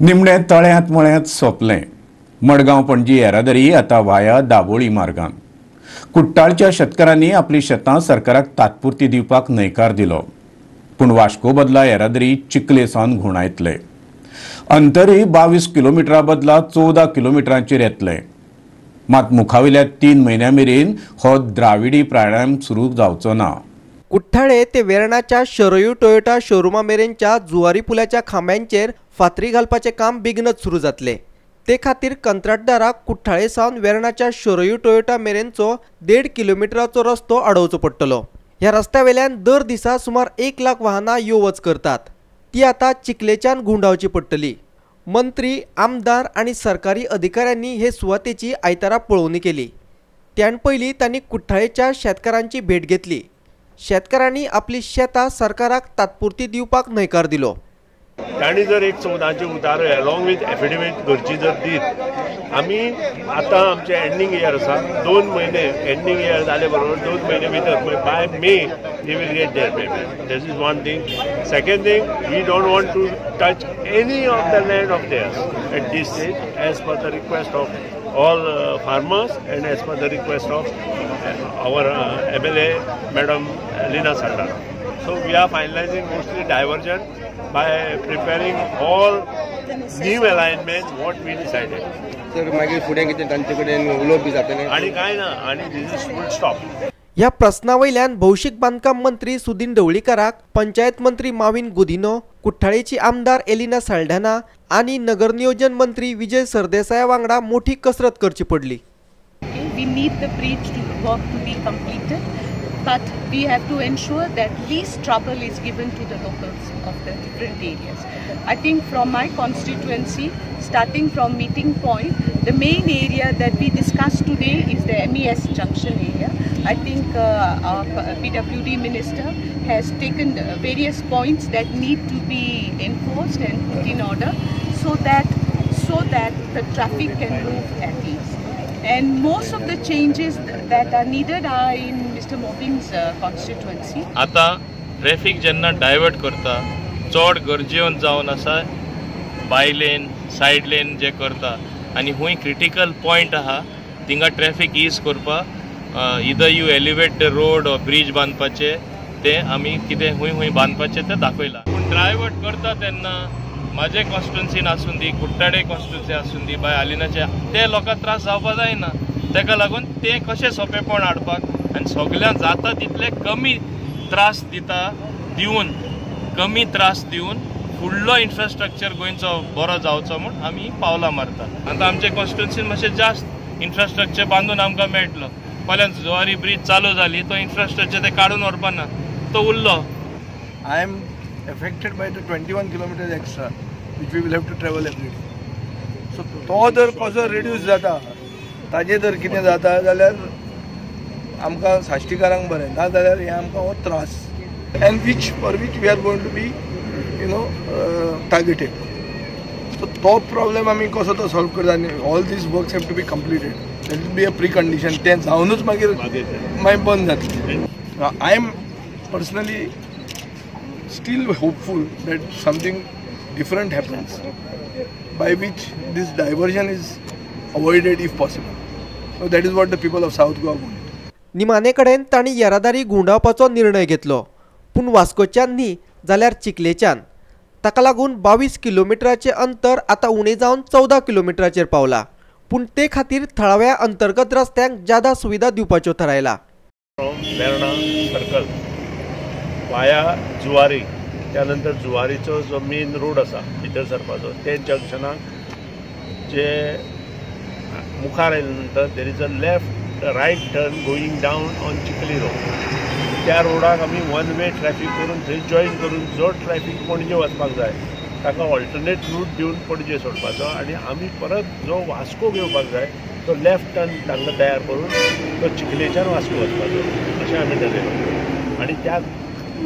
निमणें तळ्यांत मळ्यांत सोंपलें. मडगांव पणजी येरादारी आतां वाया दाबोळी मार्गान. कुट्टाळच्या शेतकारांनी आपली शेतां सरकाराक तात्पुरती दिवपाक न्हयकार दिलो, पूण वास्को बदला येरादारी चिखले सावन घुंवडायतले. अंतरय 22 किलोमिटरा बदला 14 किलोमिटरांचेर येतले. मात मुखावेल्या 3 म्हयन्यां मेरेन हो द्राविडी प्राणायाम सुरू जावचो ना. कुठ्ठाळे ते वेर्णाच्या शरयू टोयोटा शोरुमा मेरेनच्या जुवारी पुलाच्या खांब्यांचेर फातरी घालपाचें काम बेगीनच सुरू जातलें. ते खातीर कंत्राटदाराक कुठ्ठाळे सावन वेर्णाच्या शरयू टोयोटा मेरेनचो 1.5 किलोमिटराचो रस्तो अडोवचो पडटलो. ह्या रस्त्या वेल्यान दर दिसा सुमार 1 लाख वाहनां यो वच करतात, ती आतां चिखलेच्यान घुंवडावची पडटली. मंत्री, आमदार आनी सरकारी अधिकाऱ्यांनी हे सुवातेची आयतारा पळोवणी केली. त्यान पयलीं तांणी कुठ्ठाळेच्या शेतकारांची भेट घेतली. शेतकारांनी आपली शेतां सरकाराक तात्पुरती दिवपाक न्हयकार दिलो. तांणी जर एक 14ची उतारो एलॉंग विथ एफिडेवीट घरची जर दीत, आमी आतां आमचें एंडींग इयर आसा, 2 म्हयने एंडींग इयर जाले बरोबर 2 म्हयने भितर by May they will get their payment. This is one thing. Second thing, we don't want to touch any of the land of theirs at this stage as per the request of all farmers and as per the request of our MLA Madam Lina Sardar. So we are finalizing mostly diversion by preparing all new alignment what we decided. Sir, मागीर फुडें कितें तांचे कडेन उलोवप बी जातलें? आनी कांय ना, आनी this is full stop. ह्या प्रस्ना वयल्यान भौशीक बांदकाम मंत्री सुदिन ढवळीकाराक, पंचायत मंत्री माविन गुदिनो, कुठ्ठाळेची आमदार एलिना साल्ढाणा आनी नगरनियोजन मंत्री विजय सरदेसाया वांगडा मोठी कसरत करची पडली. We need the bridge to work to be completed, but we have to ensure that least trouble is given to the locals of the different areas. I think from my constituency, starting from meeting point, the main area that we discussed today is the MES junction area. I think our PWD minister has taken various points that need to be enforced and put in order so that the traffic can move at ease. And most of the changes that are needed are in Mr. Mobin's constituency. आता traffic जेन्ना divert करता, चड गरजेवन जावन आसा बाय lane, side lane जे करता आनी हुंय critical point आहा थिंगा ट्रॅफिक is करपाक either you elevate the road or bridge बांदपाचे ते आमी कितें हुंय हुंय बांदपाचें तें दाखयलां. पूण डायवर्ट करता तेन्ना म्हाजे कॉन्स्टिट्युन्सीन आसूं दी, कुट्टाडे कॉन्स्टिट्युन्सी आसूं दी, बाय आलिनाचे ते लोकांक त्रास जावपा जायना. ताका लागून तें कशें सोंपेपण हाडपाक आनी सगल्यांक जाता तितले कमी त्रास दिता दिवन, कमी त्रास दिवन फुडलो इन्फ्रास्ट्रक्चर गोंयचो बरो जावचो म्हूण आमी पावलां मारता. आतां आमचे कॉन्स्टिट्युन्सीन मातशें जास्त इन्फ्रास्ट्रक्चर बांदून आमकां मेळटलो. फाल्यां जुवारी ब्रीज चालू जाली तो इन्फ्रास्ट्रक्चर ते काडून व्हरपाना, तो उरलो. I am affected by the 21 kilometers extra which we will have to travel every day. So तो जर कसो रिड्यूस जाता, ताजे जर कितें जाता जाल्यार आमकां साश्टीकारांक बरें, ना जाल्यार हें आमकां हो त्रास and which for which we are going to be you know targeted. So तो प्रॉब्लेम आमी कसो तो सॉल्व करता आनी all these works have to be completed. That will be a pre condition. तें जावनूच मागीर मागीर बंद जातलें. I am personally still hopeful that something different happens by which this diversion is avoided if possible. So that is what the people of South Goa want. निमाणे कडेन तांणी येरादारी घुंवडावपाचो निर्णय घेतलो, पूण वास्कोच्यान न्ही जाल्यार चिखलेच्यान. ताका लागून 22 किलोमिटराचें अंतर आतां उणें जावन 14 किलोमिटराचेर पावला. पूण ते खातीर थळाव्या अंतर्गत रस्त्यांक ज्यादा सुविधा दिवपाच्यो थारायला. वेर्णा सर्कल वाया जुवारी, त्यानंतर जुवारीचो जो मेन रोड आसा भितर सरपाचो ते जंक्शनाक जे मुखार आयले नंतर there is a left right turn going down on Chikhli road. त्या रोडाक आमी वन वे ट्रॅफीक करून थंय जॉयन करून जो ट्रॅफीक पणजे वचपाक जाय ताका ऑल्टरनेट रूट दिवन पणजे सोडपाचो आनी आमी परत जो वास्को घेवपाक जाय तो लेफ्ट टर्न तांकां तयार करून तो चिखलेच्यान वास्को वचपाचो अशें आमी ठरयलां. आनी त्या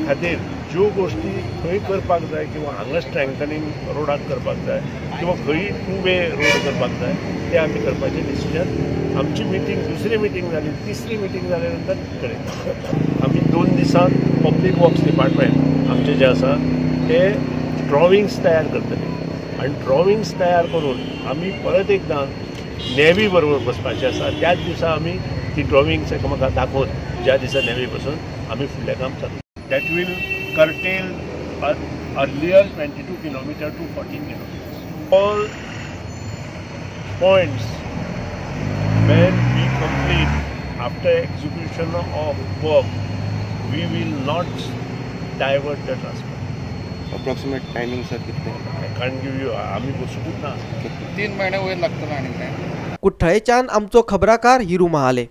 खातीर ज्यो गोश्टी खंय करपाक जाय किंवा हांगा स्ट्रेंथनिंग रोडाक करपाक जाय किंवा खंय टू वे रोड करपाक जाय ते आमी करपाचें डिसिजन. आमची मिटींग दुसरी मिटींग जाली, तिसरी मिटींग जाले नंतर कळयता. आमी 2 दिसांत पब्लीक वर्क्स डिपार्टमेंट आमचें जें आसा ते ड्रॉविंग्स तयार करतले आनी ड्रॉविंग्स तयार करून आमी परत एकदां नेवी बरोबर बसपाचें आसा. त्याच दिसा आमी ती ड्रॉविंग्स एकामेकांक दाखोवन ज्या दिसा नेवी बसून आमी फुडलें काम चालू. That will curtail earlier 22 kilometre to 14 kilometres. All points when we complete after execution of work, we will not divert the transport. Approximate timing sir कितले? I can't give you, आमी बसूंकूच ना. 3 महिने वयर लागतलो आनी काय. कुठ्ठाळेच्यान आमचो खबराकार हिरू महाले.